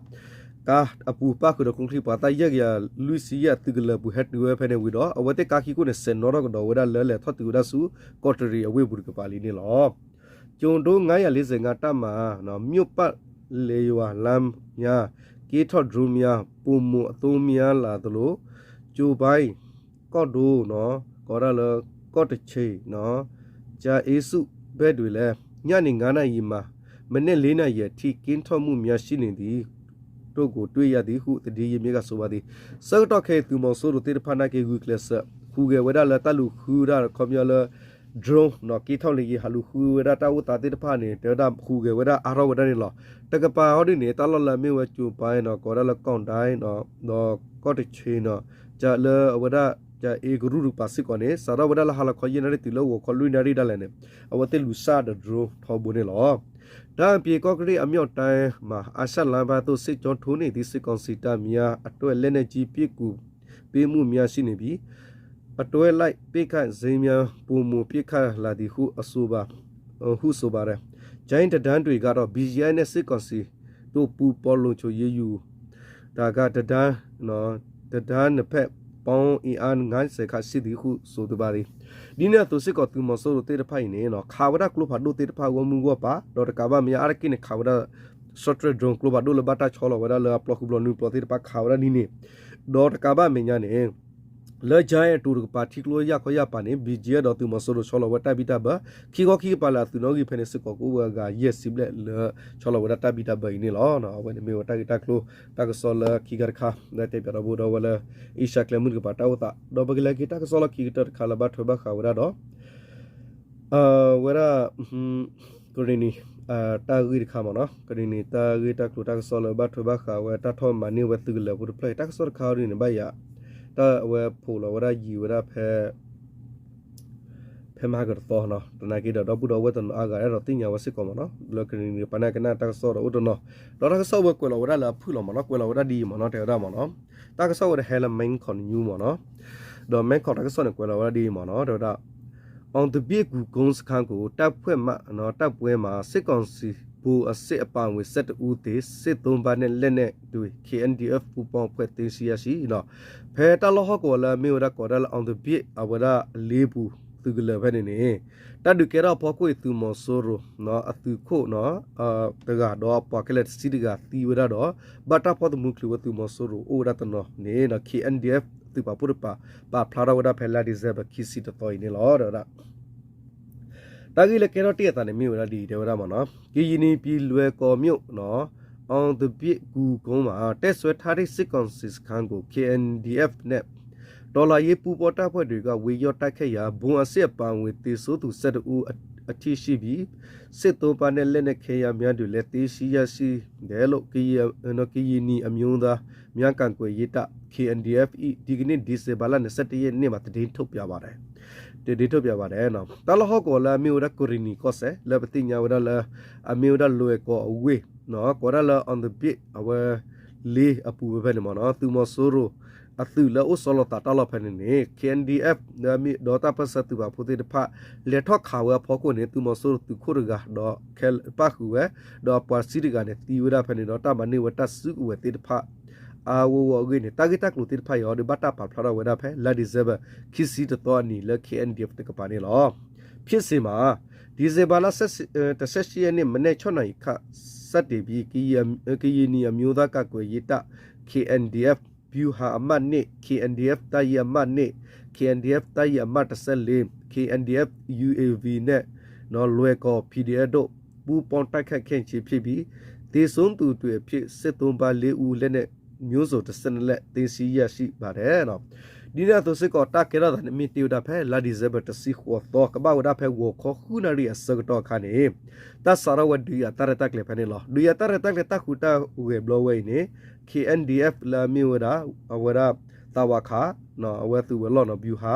ကါအပူၤပၣ်ဃုာ်ဒီးကျိချံမျိာ်သၣ် ယဲၢ်ကယၤလွံၢ်ဆံယဲၢ်အသုးကလၢၤအပူၤ ဟဲတုၤဝဲဖဲန့ၣ်ဝံၤဒီး အဝဲသ့ၣ်ကါခံခိၣ်န့ၣ် ဆဲးနီၣ်ထီၣ်ကဒီးဝဲဒၣ်လၢလဲၤထီၣ်တုၤဝဲဒၣ်ဆူ ကီးတရံးအဝ့ၢ်ပူၤတကပၤလံန့ၣ်လီၤ. ကျိဒိ ငါးရာလေးဆယ့်ငါး တပ်မ မြို့ပတ်လယ်ရွာလမ်းများ ကင်းထောက်ဒရုန်းများ ပိုမိုအသုံးများလာသလို ကျိုပိုင်း ကော့ဒိ ကိးဒၣ်လၢ ကော့တချီ ကြာအင်းစု ဘက်တွင်လည်း ညနေငါးနာရီမှ မနက်လေးနာရီအထိ ကင်းထောက်မှုများရှိနေသည် တို့ကို တွေ့ရသည်ဟု သတင်းရင်းမြစ်က ဆိုပါသည်. ဆၢကတီၢ်ခဲအံၤ သုးမီၤစိရိၤသ့ၣ်တဖၣ်နာ်က့ ဂုာ်ကျဲးစၢး ဟူးဂဲၤဝဲဒၣ်လၢတၢ်လူၤဃုဝဲဒၣ် ခီပညီလၢ drone နီၤ ကင်းထောက်လေယာဉ် ဟးလူၤဃုဝဲဒၣ်တၢ်အိၣ်သးသ့ၣ်တဖၣ်န့ၣ် တဲဝဲဒၣ်ဟူးဂဲၤဝဲဒၣ်အါထီၣ်ဝဲဒၣ်န့ၣ်လီၤ. တကပၤဟီဒ်န့ၣ် တၢ်လီၢ်လၢအမ့ၢ်ဝဲကျိုပိုင်းနီၤ ကိးဒၣ်လၢ ကော့တိုင်း ဒီး ကော့တချီနီၤ လၢအဝဲဒၣ် ကြာအင်းကရူၢ်တကပၤစ့ၢ်ကီးန့ၣ် စးထီၣ်ဝဲဒၣ်လၢဟါလီၤခီယဲၢ်နၣ်ရံၣ်တုၤလၢဂီၤခီလွံၢ်နၣ်ရံၣ်ဒၣ်လဲာ်န့ၣ် အဝဲသ့ၣ်လူၤစၢ်ဒီး drone ထီဘိန့ၣ်လီၤ. ဒါ့အပြင် ကော့ကရိတ်အမြောက်ပိုင်းမှာ အာရှလမ်းဘက်သို့ စစ်ကြောင်းထိုးနေသည့် စစ်ကောင်စီတပ်များအတွက် လက်နက်ကြီး ပစ်ကူပေးမှုများ ရှိနေပြီး အတွဲလိုက်ပစ်ခတ်စက်များ ပိုမိုပြင်းထန်လာသည်ဟု အဆိုပါ ဟုဆိုပါတယ်။ ကျိုင်းတဒန်းတွေကတော့ ဘီဂျီအက်ဖ် နဲ့ စစ်ကောင်စီတို့ ပူးပေါင်းလုံခြုံရေးယူ ဒါက တဒန်း တဒန်းနှစ်ဖက်ပေါင်းအင်အား ငါးဆယ်ခန့်ရှိသည်ဟု ဆိုပါတယ်. ဒ်န့ၣ်အသိးစ့ၢ်ကီး သုးမီၤစိရိၤသ့ၣ်တဖၣ်အံၤန့ၣ် ခးဝဲဒၣ်ကျိဖးဒိၣ်သ့ၣ်တဖၣ် ဂီၢ်မုၢ်ဂီၢ်ပၤ ဒီးတကးဘၣ်မဲာ်ညါအါတက့ၢ်န့ၣ် ခးဝဲဒၣ် short range drone ကျိဖးဒိၣ်လၢဘၣ်တၢ်ဆီလီၤဝဲဒၣ်လၢအပျီဃုာ်ပျီနွံပျီသ့ၣ်တဖၣ် ခးဝဲဒၣ်ဒ်န့ၣ် ဒီးတကးဘၣ်မဲာ်ညါန့ၣ် လၢ ကျိုင်း အတိၤတကပၤ ထံကျိယၢ်ခီယၢ်ပၤန့ၣ် ဘီဂျီအက်ဖ် ဒီးသုးမီၤစိရိၤဆီလီၤဝဲတၢ်ဘံၣ်တၢ်ဘၢ ခံခီခံကပၤလၢအသုးနီၣ်ဂံၢ်ဖဲန့ၣ်စ့ၢ်ကီး ကအိၣ်ဝဲအဂၤယဲၢ်ဆံဘျဲၣ်လၢ ဆီလီၤဝဲဒၣ်တၢ်ဘံၣ်တၢ်ဘၢအံၤန့ၣ်လီၤ. အဝဲန့ၣ်မ့ၢ်ဝဲတၢ်ဂ့ၢ်တၢ်ကျိၤ တၢ်ကစီၣ်လၢခံခါတခါ လၢတဲပၠးဒီပုၢ်ဒီဝဲၢ်လၢ အ့ရှါကျဲမုၢ်တကပၤတၢ်အိၣ်သး ဒီးပကလဲၤက့ၤတၢ်ကစီၣ်လၢခံကတၢၢ်တခါလၢဘၣ်ထွဲဘၣ်ဃးဝဲဒၣ်ဒီး ဝဲဒၣ် ကရ့ၣ်နံၤ တၢ်ဂ့ၢ်တခါမ့ၢ်နီၤ ကရ့ၣ်နံၤတၢ်ဂ့ၢ်တၢ်ကျိၤတၢ်ကစီၣ်လၢဘၣ်ထွဲဘၣ်ဃးဝဲတၢ်ထီၣ်မၤန့ၢ်ဝဲသုးကလၢၤဖိတဖျၢၣ်အံၤ တၢ်ကစီၣ်တခါအံၤဒ်န့ၣ် ဘၣ်ယၤ တၢ်အဝဲဖိးလီၤဝဲဒၣ်ယံာ်ဝဲဒၣ်ဖဲ ဖဲမဟါကတသီနီၤ သနာ်က့ဒီး ဒီပုၢ်ဒီဝဲၢ်တနီၤအါဂၤအဲၣ်ဒိးသ့ၣ်ညါဝဲစ့ၢ်ကီးမ့ၢ်နီၤ လၢကရ့ၣ်နံၤတကပၤန့ၣ် ကနၣ်တၢ်ကစီၣ်ဒီးအိၣ်တနီၤ ဒီးတၢ်ကစီၣ်ဝဲကွဲးလီၤဝဲဒၣ်လၢအဖုၣ်လီၤမ့ၢ်နီၤ ကွဲးလီၤဝဲဒၣ်ဒ်အံၤမ့ၢ်နီၤ တဲဝဲဒၣ်မ့ၢ်နီၤ တၢ်ကစီၣ်ဝဲဒီးဟဲလၢ Mekong News မ့ၢ်နီၤ ဒီး Mekong တၢ်ကစီၣ်န့ၣ် ကွဲးလီၤဝဲဒၣ်ဒ်အံၤမ့ၢ်နီၤ တဲဝဲဒၣ် အောင်သပြေကူကုန်းစခန်းကို တပ်ဖွဲ့မှ တပ်ပွဲမှာ စစ်ကောင်စီ ဗိုလ်အဆင့်အပါအဝင် ဆယ့်တစ်ဦးသေ စစ်သုံ့ပန်းနဲ့ လက်နက်တွေ KNDF ပူးပေါင်းအဖွဲ့ သိမ်းဆည်းရရှိ ဖဲတၢ်လီၢ်ဟီၣ်ကဝီၤလၢအမ့ၢ်ဝဲဒၣ်ကိးဒၣ်လၢ အောင်သပြေ အဝဲဒၣ်အလ့ပူၤသုးကလၢၤဖဲန့ၣ်န့ၣ် တၢ်ဒုးကဲထီၣ်အဖီခိၣ်အံၤ သုးမီၤစိရိၤ အသုးခိၣ် တဂၤဒီးအပှၤခဲလၢာ်တဆံတဂၤသံဝဲဒၣ်ဒီး ဘၣ်တၢ်ဖီၣ်သမူချုးဝဲသုးမီၤစိရိၤအိၣ်ဝဲဒၣ်တနီၤန့ၣ် KNDF သုးပာ်ဖှိၣ်တပၤ ပာ်ဖျါထီၣ်ဝဲဒၣ်ဖဲလါဒံၣ်စဲဘၢၣ်ခံဆံတသီအံၤန့ၣ်လီၤ တဲဝဲဒၣ် တၢ်ဂ့ၢ်လၢကဲထီၣ်တ့ၢ်အသးန့ၣ်မ့ၢ်ဝဲဒၣ်ဒ်အံၤ တဲဝဲဒၣ်မ့ၢ်နီၤ ကရင်နီပြည် လွိုင်ကော်မြို့ အောင်သပြေကူကုန်းမှာ တပ်စွဲထားတဲ့ စစ်ကောင်စီစခန်းကို KNDF နဲ့ တော်လှန်ရေးပူးပေါင်းတပ်ဖွဲ့တွေက ဝင်ရောက်တိုက်ခိုက်ရာ ဗိုလ်အဆင့်အပါအဝင် သေဆုံးသူ ဆယ့်တစ်ဦး အထိရှိပြီး စစ်သုံ့ပန်းနဲ့ လက်နက်ခဲယမ်းများကိုလည်း သိမ်းဆည်းရရှိတယ်လို့ ကရင်နီအမျိုးသားများကာကွယ်ရေးတပ် KNDF ၏ ဒီကနေ့ ဒီဇင်ဘာလ နှစ်ဆယ့်တစ်ရက်နေ့မှာ သတင်းထုတ်ပြန်ပါတယ် တဒ့ထုတ်ပြန်ပါတယ် တၢ်လီၢ်ဟီၣ်ကဝီၤလၢအမ့ၢ်ဝဲဒၣ်ကရ့ၣ်နံၤကီၢ်စဲၣ် လၢပသ့ၣ်ညါဝဲဒၣ်လၢ အမ့ၢ်ဝဲဒၣ်လွိုင်ကော်အဝ့ၢ် ကိးဒၣ်လၢ အောင်သပြေ အဝဲလ့အပူၤဝဲဖဲန့ၣ်မ့ၢ်နီၤ သုးမီၤစိရိၤအသုးလၢအအိၣ်ဆီလီၤသးတၢ်လီၢ်ဖဲန့ၣ်န့ၣ် KNDF ဒီးတၢ်ပၢၢ်ဆၢသုးပာ်ဖှိၣ်သ့ၣ်တဖၣ် လဲၤထီၣ်ခးဝဲအဖီခိၣ်န့ၣ် သုးမီၤစိရိၤသုးခိၣ်တဂၤ ဒီးခဲပၣ်ဃုာ်ဝဲ ဒီးအပှၤတဆံတဂၤန့ၣ် သံဝဲဒၣ်ဖဲန့ၣ်ဒီး တၢ်မၤန့ၢ်ဝဲတၢ်စုကဝဲၤသ့ၣ်တဖၣ် အါအါဂီၢ်ဂီၢ်အဂ့ၢ်န့ၣ် တၢ်ဂ့ၢ်တၢ်ကျိၤသ့ၣ်တဖၣ်အံၤအီၤဒီး ဘၣ်တၢ်ပာ်ဖျါထီၣ်ဝဲဒၣ်ဖဲလါ December ခံဆံတသီအနံၤလၢ K N D F တကပၤန့ၣ်လီၤ. ဖြစ်စဉ်မှာ December လါ တဆယ့်ရှစ်ရက်နေ့ မနက်ခြောက်နာရီခန့် စတင်ပြီး ကရင်နီအမျိုးသားကာကွယ်ရေးတပ် K N D F ဗျူဟာအမှတ်နှစ် K N D F တပ်ရင်းအမှတ်နှစ် K N D F တပ်ရင်းအမှတ်တစ်ဆယ့်လေး K N D F U A V နဲ့ လွယ်ကော် P D F တို့ ပူးပေါင်းတိုက်ခိုက်ခဲ့ခြင်းဖြစ်ပြီး သေဆုံးသူတွေအဖြစ် စစ်သုံ့ပန်းလေးဦး လက်နက်မျိုးစုံ တစ်ဆယ့်နှစ်လက် သိမ်းဆည်းရရှိပါတယ် ဒ်န့ၣ်အသိးစ့ၢ်ကီး တၢ်ကဲထီၣ်သးန့ၣ် မ့ၢ်တ့ၢ်ဝဲဒၣ်ဖဲလါ December တဆံဃိးသီ ကဘၣ်ဝဲဒၣ်ဖဲဂီၤခီဃုနၣ်ရံၣ်အဆၢကတီၢ်အခါန့ၣ် တၢ်စးထီၣ်ဝဲဒုးယၤတၢ်ရဲၣ်တၢ်ကျဲၤဖဲန့ၣ်လီၤ. ဒုးယၤတၢ်ရဲၣ်တၢ်ကျဲၤတၢ်ဃုတၢ်ဂဲၤဘျီဝဲအံၤန့ၣ် K N D F လၢအမ့ၢ်ဝဲဒၣ် အဝဲဒၣ် သးဝးခး အဝဲသုးဝဲၤလီၢ်နီၤ ဗျူဟာ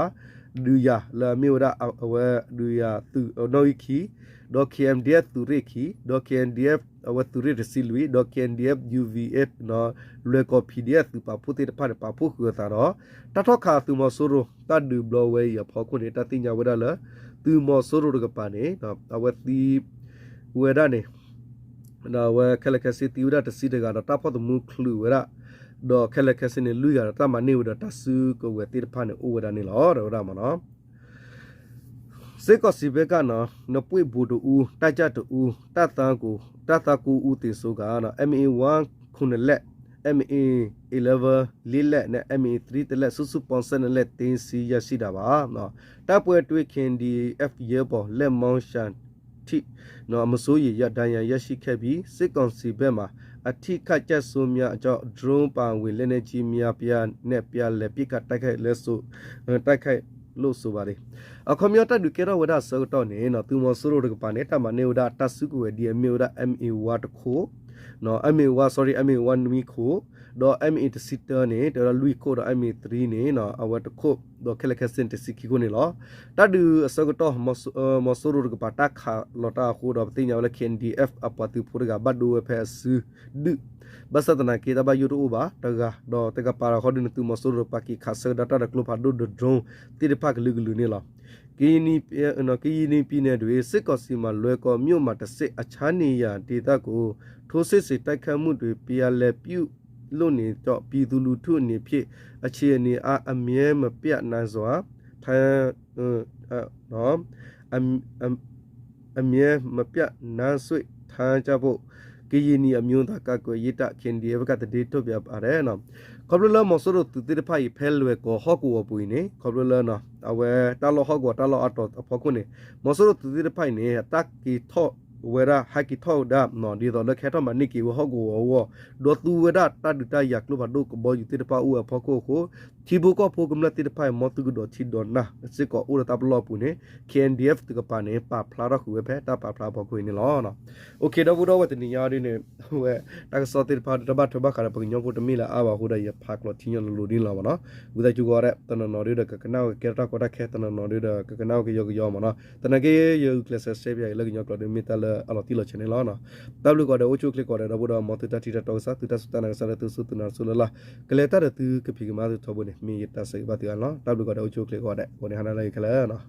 ဒုးယၤလၢအမ့ၢ်ဝဲဒၣ် အဝဲဒုးယၤသုးနီၣ်ဂံၢ်ခံ ဒီး K N D F သုးရ့ၣ်ခံ ဒီး K N D F အဝဲသုးရ့ၣ်တဆံလွံၢ် ဒီး K N D F U V F လွဲၢ်ကီၢ် P D F သုးပာ်ဖှိၣ်သ့ၣ်တဖၣ်န့ၣ် ပာ်ဖှိၣ်ဃုာ်အသးဒီး တၢ်ထီၣ်ခးသုးမီၤစိရိၤ တၢ်ဒုးဘျီဝဲအံၤအဖီခိၣ်န့ၣ် တၢ်သ့ၣ်ညါဝဲဒၣ်လၢ သုးမီၤစိရိၤတကပၤန့ၣ် အဝဲသံဝဲဒၣ်န့ၣ် ဒီးအဝဲခဲလၢာ်ခဲဆ့သံဝဲဒၣ်တဆံတဂၤဒီး တၢ်ဖီၣ်သမူချုးဝဲဒၣ် ဒီးခဲလၢာ်ခဲဆ့န့ၣ် လွံၢ်ဂၤဒီး တၢ်မၤန့ၢ်ဝဲဒီးတၢ်စုကဝဲၤသ့ၣ်တဖၣ်န့ၣ် အိၣ်ဝဲဒၣ်န့ၣ်လီၤ တဲဝဲဒၣ်မ့ၢ်နီၤ စစ်ကောင်စီဘက်က နပွင့်ဘူတစ်ဦး, တပ်ကြပ်တစ်ဦး, တပ်သားကို, တပ်သားကိုးဦးသေဆုံးက M A one ခုနစ်လက်, M A eleven လေးလက်နဲ့ M A three တစ်လက် စုစုပေါင်း ဆယ့်နှစ်လက် သိမ်းဆည်းရရှိတာပါ။ တိုက်ပွဲအတွင်း K N D F ရဲဘော် လက်မောင်းရှန်ထိ မစိုးရိမ်ရ ဒဏ်ရာရရှိခဲ့ပြီး စစ်ကောင်စီဘက်မှ အထိအခိုက်အကျဆုံးများအကြောင်း drone ပါဝင်လက်နက်ကြီးများပြားနဲ့ ပြန်လည်ပစ်ခတ်တိုက်ခိုက်လို့ဆို တိုက်ခိုက်လို့ဆိုပါတယ် အခီပညီတၢ်ဒုးကဲထီၣ်ဝဲဒၣ်အဆၢကတီၢ်န့ၣ် သုးမီၤစိရိၤတကပၤန့ၣ် တၢ်မၤန့ၢ်ဝဲဒၣ်တၢ်စုကဝဲၤဒ်အမ့ၢ်ဝဲဒၣ် M A one တခိၣ် M A one sorry M A one နွံခိၣ် ဒီး M A တဆံတၢန့ၣ် တဲဝဲဒၣ်လွံၢ်ခိၣ်ဒီး M A three န့ၣ် အဝဲတခိၣ် ဒီးခဲလၢာ်ခဲဆ့န့ၣ် တဆံခံခိၣ်န့ၣ်လီၤ. တၢ်ဒုးအဆၢကတီၢ် မီၤစိရိၤတကပၤတၢ်ခးလီၤတၢ်အဃိဒီး ပသ့ၣ်ညါဝဲလၢ K N D F အပှၤသုးဖိတဂၤဘၣ်ဒိဝဲဖဲအစုဒုၣ် ဘၣ်ဆၣ်သနာ်က့ တၢ်ဘၣ်ယိၣ်တအိၣ်ဘၣ်တဂၤ ဒီးတကပၤဒီးဃီဒုးန့ၣ် သုးမီၤစိရိၤပာ်က့ၤခးဆၢကဒါတၢ်ဒီးကျိဖးဒိၣ်ဒီး drone သ့ၣ်တဖၣ်ကလုာ်ကလုာ်န့ၣ်လီၤ. ကရင်နီပြည်နယ်တွင် စစ်ကောင်စီမှ လွိုင်ကော်မြို့မှတဆင့် အခြားနေရာဒေသကို ထိုးစစ်ဆင်တိုက်ခိုက်မှုတွေ ပြန်လည်ပြုလုပ်နေတော့ ပြည်သူလူထုအနေဖြင့် အခြေအနေအား အမြဲမပြတ်နိုင်စွာ ထမ်း အ အမြဲမပြတ်နိုင်စွာ ထမ်းကြဖို့ ကရင်နီအမျိုးသားကာကွယ်ရေးတပ် K N D F က သတင်းထုတ်ပြန်ပါတယ် ခီဖျိလၢမီၤစိရိၤသုးသ့ၣ်တဖၣ်အံၤ ဖဲလွိုင်ကော်ဟီၣ်ကဝီၤပူၤအံၤန့ၣ် ခီဖျိလၢ အဝဲတၢ်လီၢ်ဟီၣ်ကဝီၤတၢ်လီၢ်အါတီၤအဖီခိၣ်န့ၣ် မီၤစိရိၤသုးသ့ၣ်တဖၣ်အံၤန့ၣ် တၢ်က့ၤထီၣ်ဝဲဒၣ် ဟဲက့ၤထီၣ်ဝဲဒၣ် ဒ်သိးလၢကဟဲထီၣ်မၤန့ၢ်က့ၤဝဲဟီၣ်ကဝီၤအဂီၢ် ဒီးသူဝဲဒၣ်တၢ်ဒုးတၢ်ယၤကျိဖးဒိၣ်ကဘီယူၤသ့ၣ်တဖၣ်အိၣ်ဝဲအဖီခိၣ်အဃိ ထံဖိကီၢ်ဖိကမျၢၢ်သ့ၣ်တဖၣ်အံၤ မ်သုကဒိးထံဒိးနၢ်စ့ၢ်ကီးအိၣ်လၢတၢ်ပလီၢ်အပူၤန့ၣ် K N D F တကပၤန့ၣ် ပာ်ဖျါထီၣ်ဃုာ်ဝဲဖဲတၢ်ပာ်ဖျါအဖီခိၣ်အံၤန့ၣ်လီၤ. Okay ဒီပုၢ်ဒီဝဲၢ်တနံၤညါဒ်န့ၣ် အဝဲ တၢ်ကစီၣ်သ့ၣ်တဖၣ်တဘၣ်ထွဲဘၣ်ဃးဒီးပှၤကညီဖိတမ့ၢ်လၢအါဘၣ်အဃိဒီး ယဖးကျိးထံညီလိၤလိၤဒ်န့ၣ်လီၤမ့ၢ်နီၤ. ဝံသးစူၤကိးဂၤဒဲး တနီၤနီၤဒ်ဒီးကကနၣ်ဝဲ ကဲထီၣ်တၢ်ကီတၢ်ခဲ တနီၤနီၤဒ်ဒီးကကနၣ်ဝဲကယီကယီမ့ၢ်နီၤ. သနာ်က့ ယဂုာ်ကျဲးစၢးရှဲပၠးအံၤလၢကညီကျိာ်ဒီး မ့ၢ်တၢ်လၢအလီၤတံၢ်လီၤဆဲးန့ၣ်လီၤ. တၢ်ဘျုးကိးဂၤဒဲး အိၣ်ဆူၣ်အိၣ်ချ့ကိးဂၤဒဲး ဒီပုၢ်ဒီဝဲၢ် မ်သုတၢ်ထံၣ်တၢ်တီကစၢ် သုတၢ်စူၢ်တၢ်နာ်ကစၢ်လၢ သုစူၢ်သုနာ်တစိၢ်လၢ်လၢ် ကလဲၤတၢ်ဒီးသုကဖံးကမၤသုထီဘိန့ၣ် မ့ၢ်ယတၢ်ဆၢဂ့ၤဘၣ်သုအါန့ၣ်လီၤ. တၢ်ဘျုးကိးဂၤဒဲး အိၣ်ဆူၣ်အိၣ်ချ့ကိးဂၤဒဲး အဃိန့ၣ် ဟါနၤလၢအဂ့ၤခဲလၢာ်